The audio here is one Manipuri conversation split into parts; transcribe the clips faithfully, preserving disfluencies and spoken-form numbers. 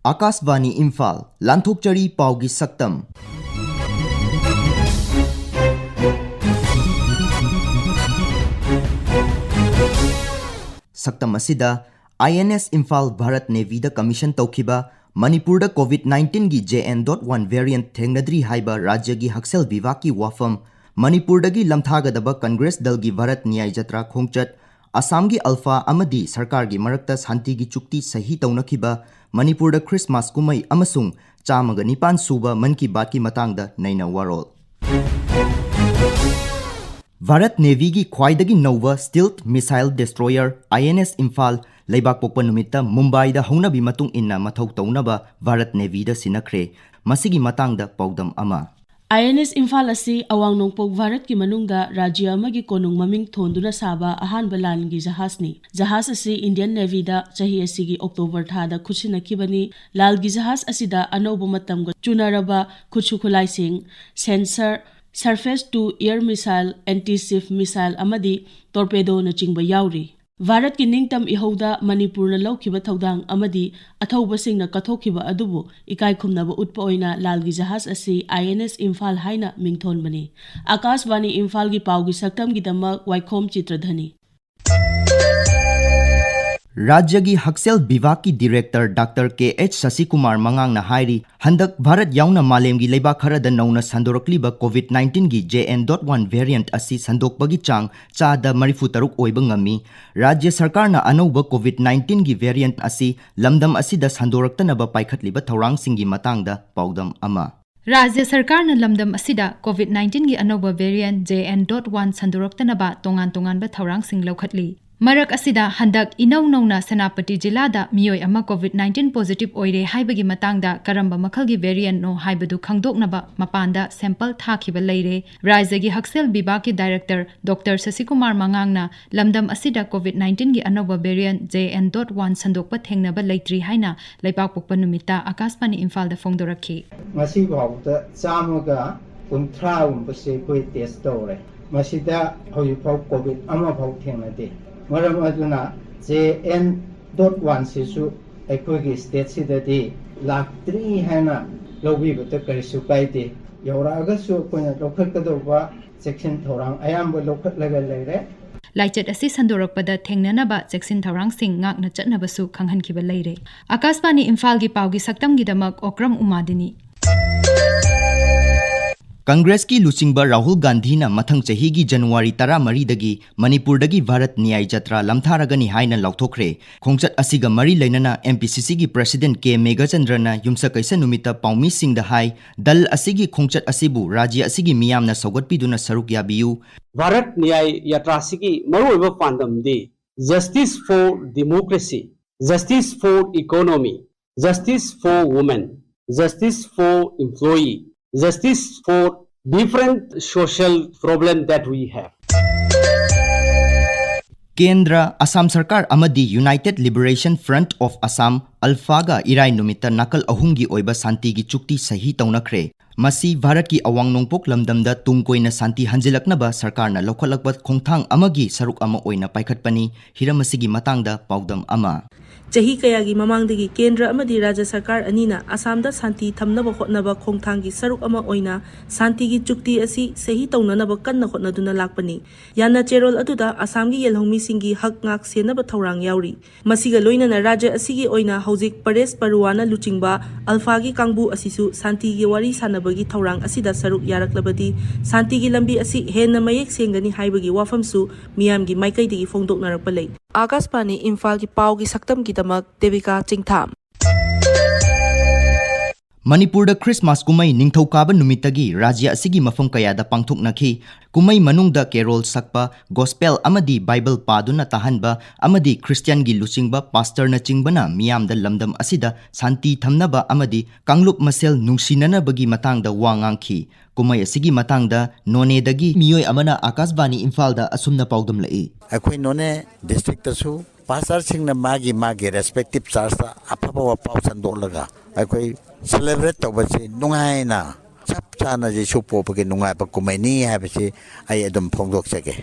ꯑꯥꯀꯥꯁꯕꯥꯅꯤ ꯏꯝꯐꯥꯜ, ꯂꯥꯟꯊꯣꯛꯆꯔꯤ ꯄꯥꯎꯒꯤ ꯁꯛꯇꯝ꯫ ꯁꯛꯇꯝ ꯑꯁꯤꯗ, I N S Imphal Bharat ꯅꯦꯚꯤꯗ ꯀꯃꯤꯁꯟ ꯇꯧꯈꯤꯕ, ꯃꯅꯤꯄꯨꯔꯗ COVID nineteen ꯒꯤ J N dot one variant ꯊꯦꯡꯅꯗ꯭ꯔꯤ ꯍꯥꯏꯕ ꯔꯥꯖ꯭ꯌꯒꯤ ꯍꯛꯁꯦꯜ ꯕꯤꯚꯥꯒꯀꯤ ꯋꯥꯐꯝ, ꯃꯅꯤꯄꯨꯔꯗꯒꯤ ꯂꯝꯊꯥꯒꯗꯕ ꯀꯪꯒ꯭ꯔꯦꯁ ꯗꯜꯒꯤ ꯚꯥꯔꯠ ꯅ꯭ꯌꯥꯌ ꯖꯇ꯭ꯔꯥ ꯈꯣꯡꯆꯠ, ꯑꯁꯥꯝꯒꯤ ꯑꯜꯐꯥ ꯑꯃꯗꯤ ꯁꯔꯀꯥꯔꯒꯤ ꯃꯔꯛꯇ ꯁꯥꯟꯇꯤꯒꯤ ꯆꯨꯛꯇꯤ ꯁꯍꯤ ꯇꯧꯅꯈꯤꯕ, ꯃꯅꯤꯄꯨꯔꯗ ꯈ꯭ꯔꯤꯁꯃꯥꯁ ꯀꯨꯝꯍꯩ ꯑꯃꯁꯨꯡ ꯆꯥꯝꯃꯒ ꯅꯤꯄꯥꯟ ꯁꯨꯕ ꯃꯟ ꯀꯤ ꯕꯥꯠꯀꯤ ꯃꯇꯥꯡꯗ ꯅꯩꯅ ꯋꯥꯔꯣꯜ꯫ ꯚꯥꯔꯠ ꯅꯦꯚꯤꯒꯤ ꯈ꯭ꯋꯥꯏꯗꯒꯤ ꯅꯧꯕ stealth missile destroyer I N S Imphal ꯂꯩꯕꯥꯛꯄꯣꯛꯄ ꯅꯨꯃꯤꯠꯇ ꯃꯨꯝꯕꯥꯏꯗ ꯍꯧꯅꯕꯤ ꯃꯇꯨꯡ ꯏꯟꯅ ꯃꯊꯧ ꯇꯧꯅꯕ ꯚꯥꯔꯠ ꯅꯦꯚꯤꯗ ꯁꯤꯟꯅꯈ꯭ꯔꯦ꯫ ꯃꯁꯤꯒꯤ ꯃꯇꯥꯡꯗ ꯄꯥꯎꯗꯝ ꯑꯃ꯫ ꯑꯥꯏ ꯑꯦꯟ ꯑꯦꯁ ꯏꯝꯐꯥꯜ ꯑꯁꯤ ꯑꯋꯥꯡ ꯅꯣꯡꯄꯣꯛ ꯚꯥꯔꯠꯀꯤ ꯃꯅꯨꯡꯗ ꯔꯥꯖ꯭ꯌ ꯑꯃꯒꯤ ꯀꯣꯅꯨꯡ ꯃꯃꯤꯡ ꯊꯣꯟꯗꯨꯅ ꯁꯥꯕ ꯑꯍꯥꯟꯕ ꯂꯥꯟꯒꯤ ꯖꯍꯥꯖꯅꯤ꯫ ꯖꯍꯥꯖ ꯑꯁꯤ ꯏꯟꯗꯤꯌꯟ ꯅꯦꯚꯤꯗ ꯆꯍꯤ ꯑꯁꯤꯒꯤ ꯑꯣꯛꯇꯣꯕꯔ ꯊꯥꯗ ꯈꯨꯠꯁꯤꯟꯅꯈꯤꯕꯅꯤ꯫ ꯂꯥꯜꯒꯤ ꯖꯍꯥꯖ ꯑꯁꯤꯗ ꯑꯅꯧꯕ ꯃꯇꯝꯒ ꯆꯨꯅꯔꯕ ꯈꯨꯠꯁꯨ ꯈꯨꯠꯂꯥꯏꯁꯤꯡ, sensor, surface to air missile, anti-ship missile ꯑꯃꯗꯤ torpedoꯅꯆꯤꯡꯕ ꯌꯥꯎꯔꯤ꯫ ꯚꯥꯔꯠꯀꯤ ꯅꯤꯡꯇꯝ ꯏꯍꯧꯗ ꯃꯅꯤꯄꯨꯔꯅ ꯂꯧꯈꯤꯕ ꯊꯧꯗꯥꯡ ꯑꯃꯗꯤ ꯑꯊꯧꯕꯁꯤꯡꯅ ꯀꯠꯊꯣꯛꯈꯤꯕ ꯑꯗꯨꯕꯨ ꯏꯀꯥꯏ ꯈꯨꯝꯅꯕ ꯎꯠꯄ ꯑꯣꯏꯅ ꯂꯥꯜꯒꯤ ꯖꯍꯥꯖ ꯑꯁꯤ ꯑꯥꯏ ꯑꯦꯟ ꯑꯦꯁ ꯏꯝꯐꯥꯜ ꯍꯥꯏꯅ ꯃꯤꯡꯊꯣꯟꯕꯅꯤ꯫ ꯑꯥꯀꯥꯁꯕꯥꯅꯤ ꯏꯝꯐꯥꯜꯒꯤ ꯄꯥꯎꯒꯤ ꯁꯛꯇꯝꯒꯤꯗꯃꯛ ꯋꯥꯏꯈꯣꯝ ꯆꯤꯇ꯭ꯔꯙꯅꯤ꯫ ꯔꯥꯖ꯭ꯌꯒꯤ ꯍꯛꯁꯦꯜ ꯕꯤꯚꯥꯒꯀꯤ ꯗꯤꯔꯦꯛꯇꯔ ꯗꯥꯛꯇꯔ ꯀꯦ ꯑꯩꯆ ꯁꯁꯤꯀꯨꯃꯥꯔ ꯃꯉꯥꯡꯅ ꯍꯥꯏꯔꯤ, ꯍꯟꯗꯛ ꯚꯥꯔꯠ ꯌꯥꯎꯅ ꯃꯥꯂꯦꯝꯒꯤ ꯂꯩꯕꯥꯛ ꯈꯔꯗ ꯅꯧꯅ ꯁꯟꯗꯣꯔꯛꯂꯤꯕ COVID nineteen ꯒꯤ J N dot one variant ꯑꯁꯤ ꯁꯟꯗꯣꯛꯄꯒꯤ ꯆꯥꯡ ꯆꯥꯗ ꯃꯔꯤꯐꯨ ꯇꯔꯨꯛ ꯑꯣꯏꯕ ꯉꯝꯃꯤ꯫ ꯔꯥꯖ꯭ꯌ ꯁꯔꯀꯥꯔꯅ ꯑꯅꯧꯕ COVID nineteen ꯒꯤ variant ꯑꯁꯤ ꯂꯝꯗꯝ ꯑꯁꯤꯗ ꯁꯟꯗꯣꯔꯛꯇꯅꯕ ꯄꯥꯏꯈꯠꯂꯤꯕ ꯊꯧꯔꯥꯡꯁꯤꯡꯒꯤ ꯃꯇꯥꯡꯗ ꯄꯥꯎꯗꯝ ꯑꯃ꯫ ꯔꯥꯖ꯭ꯌ ꯁꯔꯀꯥꯔꯅ ꯂꯝꯗꯝ ꯑꯁꯤꯗ COVID nineteen ꯒꯤ ꯑꯅꯧꯕ variant J N dot one ꯁꯟꯗꯣꯔꯛꯇꯅꯕ ꯇꯣꯉꯥꯟ ꯇꯣꯉꯥꯟꯕ ꯊꯧꯔꯥꯡꯁꯤꯡ ꯂꯧꯈꯠꯂꯤ꯫ ꯃꯔꯛ ꯑꯁꯤꯗ, ꯍꯟꯗꯛ ꯏꯅꯧ ꯅꯧꯅ ꯁꯦꯅꯥꯄꯇꯤ ꯖꯤꯂꯥꯗ ꯃꯤꯑꯣꯏ ꯑꯃ COVID nineteen positive ꯑꯣꯏꯔꯦ ꯍꯥꯏꯕꯒꯤ ꯃꯇꯥꯡꯗ ꯀꯔꯝꯕ ꯃꯈꯜꯒꯤ variant ꯅꯣ ꯍꯥꯏꯕꯗꯨ ꯈꯪꯗꯣꯛꯅꯕ ꯃꯄꯥꯟꯗ sample ꯊꯥꯈꯤꯕ ꯂꯩꯔꯦ꯫ ꯔꯥꯖ꯭ꯌꯒꯤ ꯍꯛꯁꯦꯜ ꯕꯤꯚꯥꯒꯀꯤ ꯗꯥꯏꯔꯦꯛꯇꯔ ꯗꯣꯛꯇꯔ ꯁꯁꯤꯀꯨꯃꯥꯔ ꯃꯉꯥꯡꯅ ꯂꯝꯗꯝ ꯑꯁꯤꯗ COVID nineteen ꯒꯤ ꯑꯅꯧꯕ variant J N dot one ꯁꯟꯗꯣꯛꯄ ꯊꯦꯡꯅꯕ ꯂꯩꯇ꯭ꯔꯤ ꯍꯥꯏꯅ ꯂꯩꯕꯥꯛꯄꯣꯛꯄ ꯅꯨꯃꯤꯠꯇ ꯑꯥꯀꯥꯁꯕꯥꯅꯤ ꯏꯝꯐꯥꯜꯗ ꯐꯣꯡꯗꯣꯔꯛꯈꯤ꯫ ꯉꯁꯤ ꯐꯥꯎꯕꯗ ꯆꯥꯝꯃꯒ ꯀꯨꯟꯊ꯭ꯔꯥꯒꯨꯝꯕꯁꯦ ꯑꯩꯈꯣꯏ test ꯇꯧꯔꯦ꯫ ꯃꯁꯤꯗ ꯍꯧꯖꯤꯛꯐꯥꯎ COVID ꯑꯃꯐꯥꯎ ꯊꯦꯡꯅꯗꯦ꯫ ꯃꯔꯝ ꯑꯗꯨꯅ J N dot one ꯁꯤꯁꯨ ꯑꯩꯈꯣꯏꯒꯤ ꯁ꯭ꯇꯦꯠꯁꯤꯗꯗꯤ ꯂꯥꯛꯇ꯭ꯔꯤ ꯍꯥꯏꯅ ꯂꯧꯕꯤꯕꯗ ꯀꯔꯤꯁꯨ ꯀꯥꯏꯗꯦ꯫ ꯌꯧꯔꯛꯑꯒꯁꯨ ꯑꯩꯈꯣꯏꯅ ꯂꯧꯈꯠꯀꯗꯧꯕ ꯆꯦꯛꯁꯤꯟ ꯊꯧꯔꯥꯡ ꯑꯌꯥꯝꯕ ꯂꯧꯈꯠꯂꯒ ꯂꯩꯔꯦ꯫ ꯂꯥꯏꯆꯠ ꯑꯁꯤ ꯁꯟꯗꯣꯔꯛꯄꯗ ꯊꯦꯡꯅꯅꯕ ꯆꯦꯛꯁꯤꯟ ꯊꯧꯔꯥꯡꯁꯤꯡ ꯉꯥꯛꯅ ꯆꯠꯅꯕꯁꯨ ꯈꯪꯍꯟꯈꯤꯕ ꯂꯩꯔꯦ꯫ ꯑꯥꯀꯥꯁꯕꯥꯅꯤ ꯏꯝꯐꯥꯜꯒꯤ ꯄꯥꯎꯒꯤ ꯁꯛꯇꯝꯒꯤꯗꯃꯛ ꯑꯣꯀ꯭ꯔꯝ ꯎꯃꯥꯗꯤꯅꯤ꯫ ꯀꯪꯒ꯭ꯔꯦꯁꯀꯤ ꯂꯨꯆꯤꯡꯕ ꯔꯥꯍꯨꯜ ꯒꯥꯟꯙꯤꯅ ꯃꯊꯪ ꯆꯍꯤꯒꯤ ꯖꯅꯋꯥꯔꯤ ꯇꯔꯥꯃꯔꯤꯗꯒꯤ ꯃꯅꯤꯄꯨꯔꯗꯒꯤ ꯚꯥꯔꯠ ꯅ꯭ꯌꯥꯏ ꯖꯇ꯭ꯔꯥ ꯂꯝꯊꯥꯔꯒꯅꯤ ꯍꯥꯏꯅ ꯂꯥꯎꯊꯣꯛꯈ꯭ꯔꯦ꯫ ꯈꯣꯡꯆꯠ ꯑꯁꯤꯒ ꯃꯔꯤ ꯂꯩꯅꯅ ꯑꯦꯝ ꯄꯤ ꯁꯤ ꯁꯤꯒꯤ ꯄ꯭ꯔꯁꯤꯗꯦꯟꯠ ꯀꯦ ꯃꯦꯘꯆꯟꯗ꯭ꯔꯅ ꯌꯨꯝꯁꯀꯩꯁ ꯅꯨꯃꯤꯠꯇ ꯄꯥꯎꯃꯤꯁꯤꯡꯗ ꯍꯥꯏ, ꯗꯜ ꯑꯁꯤꯒꯤ ꯈꯣꯡꯆꯠ ꯑꯁꯤꯕꯨ ꯔꯥꯖ꯭ꯌ ꯑꯁꯤꯒꯤ ꯃꯤꯌꯥꯝꯅ ꯁꯧꯒꯠꯄꯤꯗꯨꯅ ꯁꯔꯨꯛ ꯌꯥꯕꯤꯌꯨ꯫ ꯚꯥꯔꯠ ꯅ꯭ꯌꯥꯏ ꯌꯥꯇ꯭ꯔꯥꯁꯤꯒꯤ ꯃꯔꯨꯑꯣꯏꯕ ꯄꯥꯟꯗꯝꯗꯤ justice for democracy, justice for economy, justice for women, justice for employee, justice for different social problem that we have. ꯀꯦꯟꯗ꯭ꯔ, ꯑꯁꯥꯝ ꯁꯔꯀꯥꯔ ꯑꯃꯗꯤ United Liberation Front of Assam, ꯑꯜꯐꯥꯒ ꯏꯔꯥꯏ ꯅꯨꯃꯤꯠꯇ ꯅꯥꯀꯜ ꯑꯍꯨꯝꯒꯤ ꯑꯣꯏꯕ ꯁꯥꯟꯇꯤꯒꯤ ꯆꯨꯛꯇꯤ ꯁꯍꯤ ꯇꯧꯅꯈ꯭ꯔꯦ꯫ ꯃꯁꯤ ꯚꯥꯔꯠꯀꯤ ꯑꯋꯥꯡ ꯅꯣꯡꯄꯣꯛ ꯂꯝꯗꯝꯗ ꯇꯨꯡ ꯀꯣꯏꯅ ꯁꯥꯟꯇꯤ ꯍꯟꯖꯤꯜꯂꯛꯅꯕ ꯁꯔꯀꯥꯔꯅ ꯂꯧꯈꯠꯂꯛꯄ ꯈꯣꯡꯊꯥꯡ ꯑꯃꯒꯤ ꯁꯔꯨꯛ ꯑꯃ ꯑꯣꯏꯅ ꯄꯥꯏꯈꯠꯄꯅꯤ꯫ ꯍꯤꯔꯝ ꯑꯁꯤꯒꯤ ꯃꯇꯥꯡꯗ ꯄꯥꯎꯗꯝ ꯑꯃ꯫ ꯆꯍꯤ ꯀꯌꯥꯒꯤ ꯃꯃꯥꯡꯗꯒꯤ ꯀꯦꯟꯗ꯭ꯔ ꯑꯃꯗꯤ ꯔꯥꯖ꯭ꯌ ꯁꯔꯀꯥꯔ ꯑꯅꯤꯅ ꯑꯁꯥꯝꯗ ꯁꯥꯟꯇꯤ ꯊꯝꯅꯕ ꯍꯣꯠꯅꯕ ꯈꯣꯡꯊꯥꯡꯒꯤ ꯁꯔꯨꯛ ꯑꯃ ꯑꯣꯏꯅ ꯁꯥꯟꯇꯤꯒꯤ ꯆꯨꯛꯇꯤ ꯑꯁꯤ ꯁꯍꯤ ꯇꯧꯅꯅꯕ ꯀꯟꯅ ꯍꯣꯠꯅꯗꯨꯅ ꯂꯥꯛꯄꯅꯤ꯫ ꯌꯥꯅ ꯆꯦꯔꯣꯜ ꯑꯗꯨꯗ ꯑꯁꯥꯝꯒꯤ ꯌꯦꯜꯍꯧꯃꯤꯁꯤꯡꯒꯤ ꯍꯛ ꯉꯥꯛ ꯁꯦꯟꯅꯕ ꯊꯧꯔꯥꯡ ꯌꯥꯎꯔꯤ꯫ ꯃꯁꯤꯒ ꯂꯣꯏꯅꯅ ꯔꯥꯖ꯭ꯌ ꯑꯁꯤꯒꯤ ꯑꯣꯏꯅ ꯍꯧꯖꯤꯛ ꯄꯔꯦꯁ ꯕꯔꯨꯋꯥꯅ ꯂꯨꯆꯤꯡꯕ ꯑꯜꯐꯥꯒꯤ ꯀꯥꯡꯕꯨ ꯑꯁꯤꯁꯨ ꯁꯥꯟꯇꯤꯒꯤ ꯋꯥꯔꯤ ꯁꯥꯟꯅꯕꯒꯤ ꯊꯧꯔꯥꯡ ꯑꯁꯤꯗ ꯁꯔꯨꯛ ꯌꯥꯔꯛꯂꯕꯗꯤ ꯁꯥꯟꯇꯤꯒꯤ ꯂꯝꯕꯤ ꯑꯁꯤ ꯍꯦꯟꯅ ꯃꯌꯦꯛ ꯁꯦꯡꯒꯅꯤ ꯍꯥꯏꯕꯒꯤ ꯋꯥꯐꯝꯁꯨ ꯃꯤꯌꯥꯝꯒꯤ ꯃꯥꯏꯀꯩꯗꯒꯤ ꯐꯣꯡꯗꯣꯛꯅꯔꯛꯄ ꯂꯩ꯫ ꯑꯥꯀꯥꯁꯕꯥꯅꯤ ꯏꯝꯐꯥꯜꯒꯤ ꯄꯥꯎꯒꯤ ꯁꯛꯇꯝꯒꯤꯗꯃꯛ ꯗꯦꯕꯤꯀꯥ ꯆꯤꯡꯊꯥꯝ꯫ ꯃꯅꯤꯄꯨꯔꯗ ꯈ꯭ꯔꯤꯁꯃꯥꯁ ꯀꯨꯝꯍꯩ ꯅꯤꯡꯊꯧꯀꯥꯕ ꯅꯨꯃꯤꯠꯇꯒꯤ ꯔꯥꯖ꯭ꯌ ꯑꯁꯤꯒꯤ ꯃꯐꯝ ꯀꯌꯥꯗ ꯄꯥꯡꯊꯣꯛꯅꯈꯤ꯫ ꯀꯨꯝꯍꯩ ꯃꯅꯨꯡꯗ ꯀꯦꯔꯣꯜ ꯁꯛꯄ, ꯒꯣꯁꯄꯦꯜ ꯑꯃꯗꯤ ꯕꯥꯏꯕꯜ ꯄꯥꯗꯨꯅ ꯇꯥꯍꯟꯕ ꯑꯃꯗꯤ ꯈ꯭ꯔꯤꯁꯇꯤꯌꯥꯟꯒꯤ ꯂꯨꯆꯤꯡꯕ ꯄꯥꯁꯇꯔꯅꯆꯤꯡꯕꯅ ꯃꯤꯌꯥꯝꯗ ꯂꯝꯗꯝ ꯑꯁꯤꯗ ꯁꯥꯟꯇꯤ ꯊꯝꯅꯕ ꯑꯃꯗꯤ ꯀꯥꯡꯂꯨꯞ ꯃꯁꯦꯜ ꯅꯨꯡꯁꯤꯅꯅꯕꯒꯤ ꯃꯇꯥꯡꯗ ꯋꯥ ꯉꯥꯡꯈꯤ꯫ ꯀꯨꯝꯍꯩ ꯑꯁꯤꯒꯤ ꯃꯇꯥꯡꯗ ꯅꯣꯅꯦꯗꯒꯤ ꯃꯤꯑꯣꯏ ꯑꯃꯅ ꯑꯥꯀꯥꯁꯕꯥꯅꯤ ꯏꯝꯐꯥꯜꯗ ꯑꯁꯨꯝꯅ ꯄꯥꯎꯗꯝꯂꯛꯏ꯫ ꯑꯩꯈꯣꯏ ꯅꯣꯅꯦ ꯗꯤꯁꯇ꯭ꯔꯤꯛꯇꯁꯨ ꯄꯥꯁꯇꯔꯁꯤꯡꯅ ꯃꯥꯒꯤ ꯃꯥꯒꯤ ꯔꯦꯁꯄꯦꯛꯇꯤꯞ ꯆꯔꯆꯇ ꯑꯐꯕ ꯋꯥꯄꯥꯎ ꯁꯟꯗꯣꯛꯂꯒ ꯑꯩꯈꯣꯏ ꯁꯦꯂꯦꯕ꯭ꯔꯦꯠ ꯇꯧꯕꯁꯤ ꯅꯨꯡꯉꯥꯏꯅ ꯆꯞ ꯆꯥꯅ ꯖꯤꯁꯨ ꯄꯣꯛꯄꯒꯤ ꯅꯨꯡꯉꯥꯏꯕ ꯀꯨꯝꯍꯩꯅꯤ ꯍꯥꯏꯕꯁꯤ ꯑꯩ ꯑꯗꯨꯝ ꯐꯣꯡꯗꯣꯛꯆꯒꯦ꯫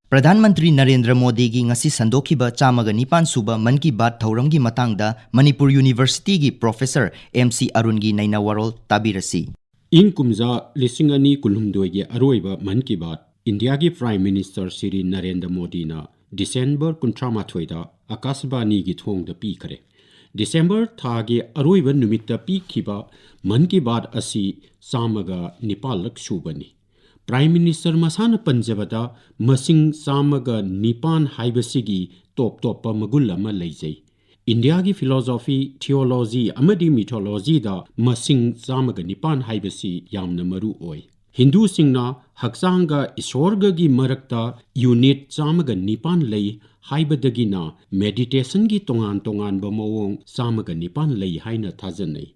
ꯄ꯭ꯔꯙꯥꯟ ꯃꯟꯇ꯭ꯔꯤ ꯅꯔꯦꯟꯗ꯭ꯔ ꯃꯣꯗꯤꯒꯤ ꯉꯁꯤ ꯁꯟꯗꯣꯛꯈꯤꯕ ꯆꯥꯝꯃꯒ ꯅꯤꯄꯥꯟ ꯁꯨꯕ ꯃꯟ ꯀꯤ ꯕꯥꯠ ꯊꯧꯔꯝꯒꯤ ꯃꯇꯥꯡꯗ ꯃꯅꯤꯄꯨꯔ ꯌꯨꯅꯤꯚꯔꯁꯤꯇꯤꯒꯤ ꯄ꯭ꯔꯣꯐꯦꯁꯔ ꯑꯦꯝ ꯁꯤ ꯑꯔꯨꯟꯒꯤ ꯅꯩꯅ ꯋꯥꯔꯣꯜ ꯇꯥꯕꯤꯔꯁꯤ꯫ ꯏꯪ ꯀꯨꯝꯖꯥ ꯂꯤꯁꯤꯡ ꯑꯅꯤ ꯀꯨꯟꯍꯨꯝꯗꯣꯏꯒꯤ ꯑꯔꯣꯏꯕ ꯃꯟ ꯀꯤ ꯕꯥꯠ ꯏꯟꯗꯤꯌꯥꯒꯤ ꯄ꯭ꯔꯥꯏꯝ ꯃꯤꯅꯤꯁꯇꯔ ꯁ꯭ꯔꯤ ꯅꯔꯦꯟꯗ꯭ꯔ ꯃꯣꯗꯤꯅ ꯗꯤꯁꯦꯝꯕꯔ ꯀꯨꯟꯊ꯭ꯔꯥ ꯃꯥꯊꯣꯏꯗ ꯑꯀꯥꯁꯕꯥꯅꯤꯒꯤ ꯊꯣꯡꯗ ꯄꯤꯈꯔꯦ꯫ ꯗꯤꯁꯦꯝꯕꯔ ꯊꯥꯒꯤ ꯑꯔꯣꯏꯕ ꯅꯨꯃꯤꯠꯇ ꯄꯤꯈꯤꯕ ꯃꯟ ꯀꯤ ꯕꯥꯠ ꯑꯁꯤ ꯆꯥꯝꯃꯒ ꯅꯤꯄꯥꯜꯂꯛ ꯁꯨꯕꯅꯤ꯫ ꯄ꯭ꯔꯥꯏꯝ ꯃꯤꯅꯤꯁꯇꯔ ꯃꯁꯥꯅ ꯄꯟꯖꯕꯗ, ꯃꯁꯤꯡ ꯆꯥꯝꯃꯒ ꯅꯤꯄꯥꯟ ꯍꯥꯏꯕꯁꯤꯒꯤ ꯇꯣꯞ ꯇꯣꯞꯄ ꯃꯒꯨꯟ ꯑꯃ ꯂꯩꯖꯩ꯫ ꯏꯟꯗꯤꯌꯥꯒꯤ ꯐꯤꯂꯣꯁꯣꯐꯤ, ꯊꯤꯑꯣꯂꯣꯖꯤ ꯑꯃꯗꯤ ꯃꯤꯊꯣꯂꯣꯖꯤꯗ ꯃꯁꯤꯡ ꯆꯥꯝꯃꯒ ꯅꯤꯄꯥꯟ ꯍꯥꯏꯕꯁꯤ ꯌꯥꯝꯅ ꯃꯔꯨ ꯑꯣꯏ꯫ ꯍꯤꯟꯗꯨꯁꯤꯡꯅ ꯍꯛꯆꯥꯡꯒ ꯏꯁꯣꯔꯒꯒꯤ ꯃꯔꯛꯇ ꯌꯨꯅꯤꯠ ꯆꯥꯝꯃꯒ ꯅꯤꯄꯥꯟ ꯂꯩ ꯍꯥꯏꯕꯗꯒꯤꯅ ꯃꯦꯗꯤꯇꯦꯁꯟꯒꯤ ꯇꯣꯉꯥꯟ ꯇꯣꯉꯥꯟꯕ ꯃꯑꯣꯡ ꯆꯥꯝꯃꯒ ꯅꯤꯄꯥꯟ ꯂꯩ ꯍꯥꯏꯅ ꯊꯥꯖꯅꯩ꯫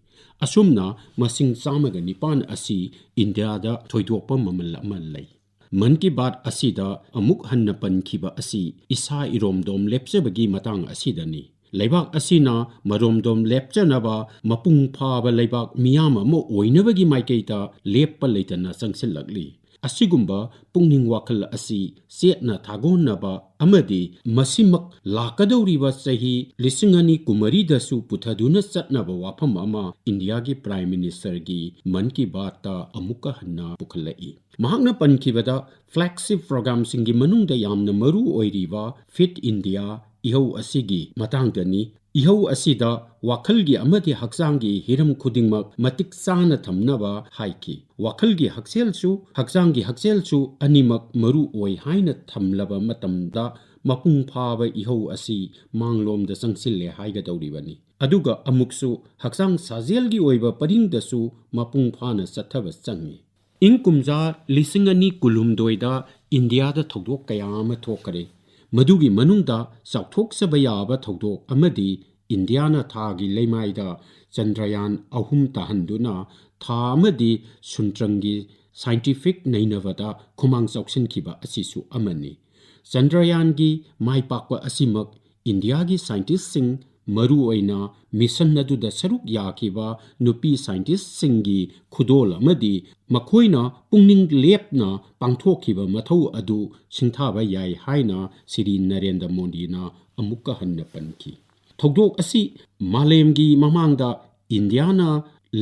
ꯑꯁꯨꯝꯅ ꯃꯁꯤꯡ ꯆꯥꯝꯃꯒ ꯅꯤꯄꯥꯟ ꯑꯁꯤ ꯏꯟꯗꯤꯌꯥꯗ ꯊꯣꯏꯗꯣꯛꯄ ꯃꯃꯜ ꯑꯃ ꯂꯩ꯫ ꯃꯟ ꯀꯤ ꯕꯥꯠ ꯑꯁꯤꯗ ꯑꯃꯨꯛ ꯍꯟꯅ ꯄꯟꯈꯤꯕ ꯑꯁꯤ ꯏꯁꯥ ꯏꯔꯣꯝꯗꯣꯝ ꯂꯦꯞꯆꯕꯒꯤ ꯃꯇꯥꯡ ꯑꯁꯤꯗꯅꯤ꯫ ꯂꯩꯕꯥꯛ ꯑꯁꯤꯅ ꯃꯔꯣꯝꯗꯣꯝ ꯂꯦꯞꯆꯅꯕ ꯃꯄꯨꯡ ꯐꯥꯕ ꯂꯩꯕꯥꯛ ꯃꯤꯌꯥꯝ ꯑꯃ ꯑꯣꯏꯅꯕꯒꯤ ꯃꯥꯏꯀꯩꯗ ꯂꯦꯞꯄ ꯂꯩꯇꯅ ꯆꯪꯁꯤꯜꯂꯛꯂꯤ꯫ ꯑꯁꯤꯒꯨꯝꯕ ꯄꯨꯛꯅꯤꯡ ꯋꯥꯈꯜ ꯑꯁꯤ ꯆꯦꯠꯅ ꯊꯥꯒꯣꯟꯅꯕ ꯑꯃꯗꯤ ꯃꯁꯤꯃꯛ ꯂꯥꯛꯀꯗꯧꯔꯤꯕ ꯆꯍꯤ ꯂꯤꯁꯤꯡ ꯑꯅꯤ ꯀꯨꯟꯃꯔꯤꯗꯁꯨ ꯄꯨꯊꯗꯨꯅ ꯆꯠꯅꯕ ꯋꯥꯐꯝ ꯑꯃ ꯏꯟꯗꯤꯌꯥꯒꯤ ꯄ꯭ꯔꯥꯏꯝ ꯃꯤꯅꯤꯁꯇꯔꯒꯤ ꯃꯟ ꯀꯤ ꯕꯥꯠꯇ ꯑꯃꯨꯛꯀ ꯍꯟꯅ ꯄꯨꯈꯠꯂꯛꯏ꯫ ꯃꯍꯥꯛꯅ ꯄꯟꯈꯤꯕꯗ, ꯐ꯭ꯂꯦꯒꯁꯤꯞ ꯄ꯭ꯔꯣꯒ꯭ꯔꯥꯝꯁꯤꯡꯒꯤ ꯃꯅꯨꯡꯗ ꯌꯥꯝꯅ ꯃꯔꯨ ꯑꯣꯏꯔꯤꯕ ꯐꯤꯠ ꯏꯟꯗꯤꯌꯥ ꯏꯍꯧ ꯑꯁꯤꯒꯤ ꯃꯇꯥꯡꯗꯅꯤ꯫ ꯏꯍꯧ ꯑꯁꯤꯗ ꯋꯥꯈꯜꯒꯤ ꯑꯃꯗꯤ ꯍꯛꯆꯥꯡꯒꯤ ꯍꯤꯔꯝ ꯈꯨꯗꯤꯡꯃꯛ ꯃꯇꯤꯛ ꯆꯥꯅ ꯊꯝꯅꯕ ꯍꯥꯏꯈꯤ꯫ ꯋꯥꯈꯜꯒꯤ ꯍꯛꯁꯦꯜꯁꯨ, ꯍꯛꯆꯥꯡꯒꯤ ꯍꯛꯁꯦꯜꯁꯨ ꯑꯅꯤꯃꯛ ꯃꯔꯨ ꯑꯣꯏ ꯍꯥꯏꯅ ꯊꯝꯂꯕ ꯃꯇꯝꯗ, ꯃꯄꯨꯡ ꯐꯥꯕ ꯏꯍꯧ ꯑꯁꯤ ꯃꯥꯡꯂꯣꯝꯗ ꯆꯪꯁꯤꯜꯂꯦ ꯍꯥꯏꯒꯗꯧꯔꯤꯕꯅꯤ꯫ ꯑꯗꯨꯒ ꯑꯃꯨꯛꯁꯨ ꯍꯛꯆꯥꯡ ꯁꯥꯖꯦꯜꯒꯤ ꯑꯣꯏꯕ ꯄꯔꯤꯡꯗꯁꯨ ꯃꯄꯨꯡ ꯐꯥꯅ ꯆꯠꯊꯕ ꯆꯪꯏ꯫ ꯏꯪ ꯀꯨꯝꯖꯥ ꯂꯤꯁꯤꯡ ꯑꯅꯤ ꯀꯨꯟꯍꯨꯝꯗꯣꯏꯗ ꯏꯟꯗꯤꯌꯥꯗ ꯊꯧꯗꯣꯛ ꯀꯌꯥ ꯑꯃ ꯊꯣꯛꯈꯔꯦ꯫ ꯃꯗꯨꯒꯤ ꯃꯅꯨꯡꯗ ꯆꯥꯎꯊꯣꯛꯆꯕ ꯌꯥꯕ ꯊꯧꯗꯣꯛ ꯑꯃꯗꯤ ꯏꯟꯗꯤꯌꯥꯅ ꯊꯥꯒꯤ ꯂꯩꯃꯥꯏꯗ ꯆꯟꯗ꯭ꯔꯌꯥꯟ ꯑꯍꯨꯝ ꯇꯥꯍꯟꯗꯨꯅ ꯊꯥ ꯑꯃꯗꯤ ꯁꯨꯟꯇ꯭ꯔꯪꯒꯤ ꯁꯥꯏꯟꯇꯤꯐꯤꯛ ꯅꯩꯅꯕꯗ ꯈꯨꯃꯥꯡ ꯆꯥꯎꯁꯤꯟꯈꯤꯕ ꯑꯁꯤꯁꯨ ꯑꯃꯅꯤ꯫ ꯆꯟꯗ꯭ꯔꯌꯥꯟꯒꯤ ꯃꯥꯏ ꯄꯥꯛꯄ ꯑꯁꯤꯃꯛ ꯏꯟꯗꯤꯌꯥꯒꯤ ꯁꯥꯏꯟꯇꯤꯁꯁꯤꯡ, ꯃꯔꯨꯑꯣꯏꯅ ꯃꯤꯁꯟ ꯑꯗꯨꯗ ꯁꯔꯨꯛ ꯌꯥꯈꯤꯕ ꯅꯨꯄꯤ ꯁꯥꯏꯟꯇꯤꯁꯁꯤꯡꯒꯤ ꯈꯨꯗꯣꯜ ꯑꯃꯗꯤ ꯃꯈꯣꯏꯅ ꯄꯨꯛꯅꯤꯡ ꯂꯦꯞꯅ ꯄꯥꯡꯊꯣꯛꯈꯤꯕ ꯃꯊꯧ ꯑꯗꯨ ꯁꯤꯡꯊꯥꯕ ꯌꯥꯏ ꯍꯥꯏꯅ ꯁ꯭ꯔꯤ ꯅꯔꯦꯟꯗ꯭ꯔ ꯃꯣꯗꯤꯅ ꯑꯃꯨꯛꯀ ꯍꯟꯅ ꯄꯟꯈꯤ꯫ ꯊꯧꯗꯣꯛ ꯑꯁꯤ ꯃꯥꯂꯦꯝꯒꯤ ꯃꯃꯥꯡꯗ ꯏꯟꯗꯤꯌꯥꯅ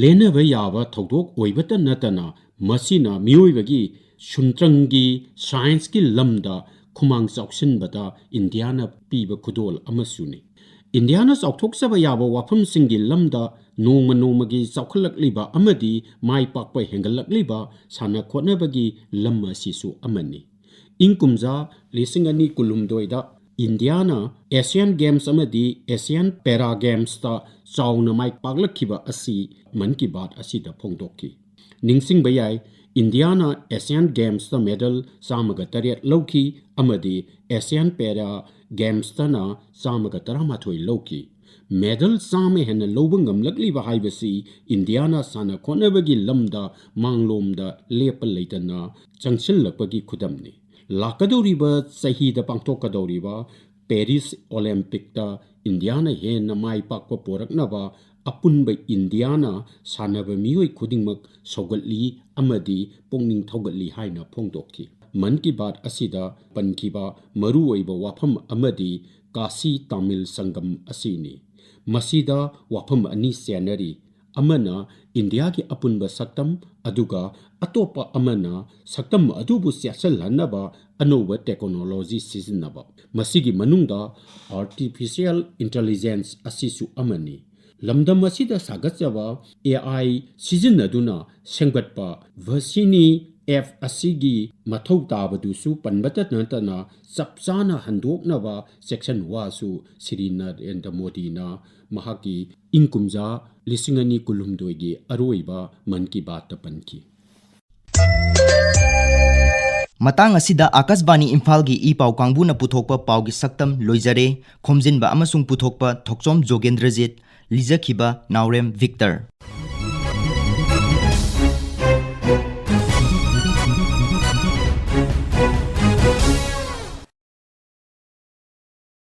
ꯂꯦꯟꯅꯕ ꯌꯥꯕ ꯊꯧꯗꯣꯛ ꯑꯣꯏꯕꯇ ꯅꯠꯇꯅ, ꯃꯁꯤꯅ ꯃꯤꯑꯣꯏꯕꯒꯤ ꯁꯨꯟꯇ꯭ꯔꯪꯒꯤ ꯁꯥꯏꯟꯁꯀꯤ ꯂꯝꯗ ꯈꯨꯃꯥꯡ ꯆꯥꯎꯁꯤꯟꯕꯗ ꯏꯟꯗꯤꯌꯥꯅ ꯄꯤꯕ ꯈꯨꯗꯣꯜ ꯑꯃꯁꯨꯅꯤ꯫ ꯏꯟꯗꯤꯌꯥꯅ ꯆꯥꯎꯊꯣꯛꯆꯕ ꯌꯥꯕ ꯋꯥꯐꯝꯁꯤꯡꯒꯤ ꯂꯝꯗ ꯅꯣꯡꯃ ꯅꯣꯡꯃꯒꯤ ꯆꯥꯎꯈꯠꯂꯛꯂꯤꯕ ꯑꯃꯗꯤ ꯃꯥꯏ ꯄꯥꯛꯄ ꯍꯦꯟꯒꯠꯂꯛꯂꯤꯕ ꯁꯥꯟꯅ ꯈꯣꯠꯅꯕꯒꯤ ꯂꯝ ꯑꯁꯤꯁꯨ ꯑꯃꯅꯤ꯫ ꯏꯪ ꯀꯨꯝꯖꯥ ꯂꯤꯁꯤꯡ ꯑꯅꯤ ꯀꯨꯟꯍꯨꯝꯗꯣꯏꯗ ꯏꯟꯗꯤꯌꯥꯅ ꯑꯦꯁꯤꯌꯥꯟ ꯒꯦꯝꯁ ꯑꯃꯗꯤ ꯑꯦꯁꯤꯌꯥꯟ ꯄꯦꯔꯥ ꯒꯦꯝꯁꯇ ꯆꯥꯎꯅ ꯃꯥꯏ ꯄꯥꯛꯂꯛꯈꯤꯕ ꯑꯁꯤ ꯃꯟ ꯀꯤ ꯕꯥꯠ ꯑꯁꯤꯗ ꯐꯣꯡꯗꯣꯛꯈꯤ꯫ ꯅꯤꯡꯁꯤꯡꯕ ꯌꯥꯏ, ꯏꯟꯗꯤꯌꯥꯅ ꯑꯦꯁꯤꯌꯥꯟ ꯒꯦꯝꯁꯇ ꯃꯦꯗꯜ ꯆꯥꯝꯃꯒ ꯇꯔꯦꯠ ꯂꯧꯈꯤ ꯑꯃꯗꯤ ꯑꯦꯁꯤꯌꯥꯟ ꯄꯦꯔꯥ ꯒꯦꯝꯁꯇꯅ ꯆꯥꯝꯃꯒ ꯇꯔꯥꯃꯥꯊꯣꯏ ꯂꯧꯈꯤ꯫ ꯃꯦꯗꯜ ꯆꯥꯝꯃ ꯍꯦꯟꯅ ꯂꯧꯕ ꯉꯝꯂꯛꯂꯤꯕ ꯍꯥꯏꯕꯁꯤ ꯏꯟꯗꯤꯌꯥꯅ ꯁꯥꯟꯅ ꯈꯣꯠꯅꯕꯒꯤ ꯂꯝꯗ ꯃꯥꯡꯂꯣꯝꯗ ꯂꯦꯞꯄ ꯂꯩꯇꯅ ꯆꯪꯁꯤꯜꯂꯛꯄꯒꯤ ꯈꯨꯗꯝꯅꯤ꯫ ꯂꯥꯛꯀꯗꯧꯔꯤꯕ ꯆꯍꯤꯗ ꯄꯥꯡꯊꯣꯛꯀꯗꯧꯔꯤꯕ ꯄꯦꯔꯤꯁ ꯑꯣꯂꯦꯝꯄꯤꯛꯇ ꯏꯟꯗꯤꯌꯥꯅ ꯍꯦꯟꯅ ꯃꯥꯏ ꯄꯥꯛꯄ ꯄꯨꯔꯛꯅꯕ ꯑꯄꯨꯟꯕ ꯏꯟꯗꯤꯌꯥꯅ ꯁꯥꯟꯅꯕ ꯃꯤꯑꯣꯏ ꯈꯨꯗꯤꯡꯃꯛ ꯁꯧꯒꯠꯂꯤ ꯑꯃꯗꯤ ꯄꯨꯛꯅꯤꯡ ꯊꯧꯒꯠꯂꯤ ꯍꯥꯏꯅ ꯐꯣꯡꯗꯣꯛꯈꯤ꯫ ꯃꯟ ꯀꯤ ꯕꯥꯠ ꯑꯁꯤꯗ ꯄꯟꯈꯤꯕ ꯃꯔꯨꯑꯣꯏꯕ ꯋꯥꯐꯝ ꯑꯃꯗꯤ ꯀꯥꯁꯤ ꯇꯥꯃꯤꯜ ꯁꯪꯒꯝ ꯑꯁꯤꯅꯤ꯫ ꯃꯁꯤꯗ ꯋꯥꯐꯝ ꯑꯅꯤ ꯆꯦꯟꯅꯔꯤ꯫ ꯑꯃꯅ ꯏꯟꯗꯤꯌꯥꯒꯤ ꯑꯄꯨꯟꯕ ꯁꯛꯇꯝ, ꯑꯗꯨꯒ ꯑꯇꯣꯞꯄ ꯑꯃꯅ ꯁꯛꯇꯝ ꯑꯗꯨꯕꯨ ꯆꯦꯠꯁꯤꯜꯍꯟꯅꯕ ꯑꯅꯧꯕ ꯇꯦꯛꯅꯣꯂꯣꯖꯤ ꯁꯤꯖꯤꯟꯅꯕ꯫ ꯃꯁꯤꯒꯤ ꯃꯅꯨꯡꯗ ꯑꯥꯔꯇꯤꯐꯤꯁꯤꯌꯦꯜ ꯏꯟꯇꯦꯂꯤꯖꯦꯟꯁ ꯑꯁꯤꯁꯨ ꯑꯃꯅꯤ꯫ ꯂꯝꯗꯝ ꯑꯁꯤꯗ ꯁꯥꯒꯠꯆꯕ ꯑꯦ ꯑꯥꯏ ꯁꯤꯖꯤꯟꯅꯗꯨꯅ ꯁꯦꯝꯒꯠꯄ ꯚꯁꯤꯅꯤ ꯑꯦꯞ ꯑꯁꯤꯒꯤ ꯃꯊꯧ ꯇꯥꯕꯗꯨꯁꯨ ꯄꯟꯕꯇ ꯅꯠꯇꯅ ꯆꯞ ꯆꯥꯅ ꯍꯟꯗꯣꯛꯅꯕ ꯆꯦꯛꯁꯤꯟ ꯋꯥꯁꯨ ꯁ꯭ꯔꯤ ꯅꯔꯦꯟꯗ꯭ꯔ ꯃꯣꯗꯤꯅ ꯃꯍꯥꯛꯀꯤ ꯏꯪ ꯀꯨꯝꯖꯥ ꯂꯤꯁꯤꯡ ꯑꯅꯤ ꯀꯨꯟꯍꯨꯝꯗꯣꯏꯒꯤ ꯑꯔꯣꯏꯕ ꯃꯟ ꯀꯤ ꯕꯥꯠꯇ ꯄꯟꯈꯤ꯫ ꯃꯇꯥꯡ ꯑꯁꯤꯗ ꯑꯥꯀꯥꯁꯕꯥꯅꯤ ꯏꯝꯐꯥꯜꯒꯤ ꯏ ꯄꯥꯎ ꯀꯥꯡꯕꯨꯅ ꯄꯨꯊꯣꯛꯄ ꯄꯥꯎꯒꯤ ꯁꯛꯇꯝ ꯂꯣꯏꯖꯔꯦ꯫ ꯈꯣꯝꯖꯤꯟꯕ ꯑꯃꯁꯨꯡ ꯄꯨꯊꯣꯛꯄ ꯊꯣꯛꯆꯣꯝ ꯖꯣꯒꯦꯟꯗ꯭ꯔꯖꯤꯠ, ꯂꯤꯖꯈꯤꯕ ꯅꯥꯎꯔꯦꯝ ꯚꯤꯛꯇꯔ꯫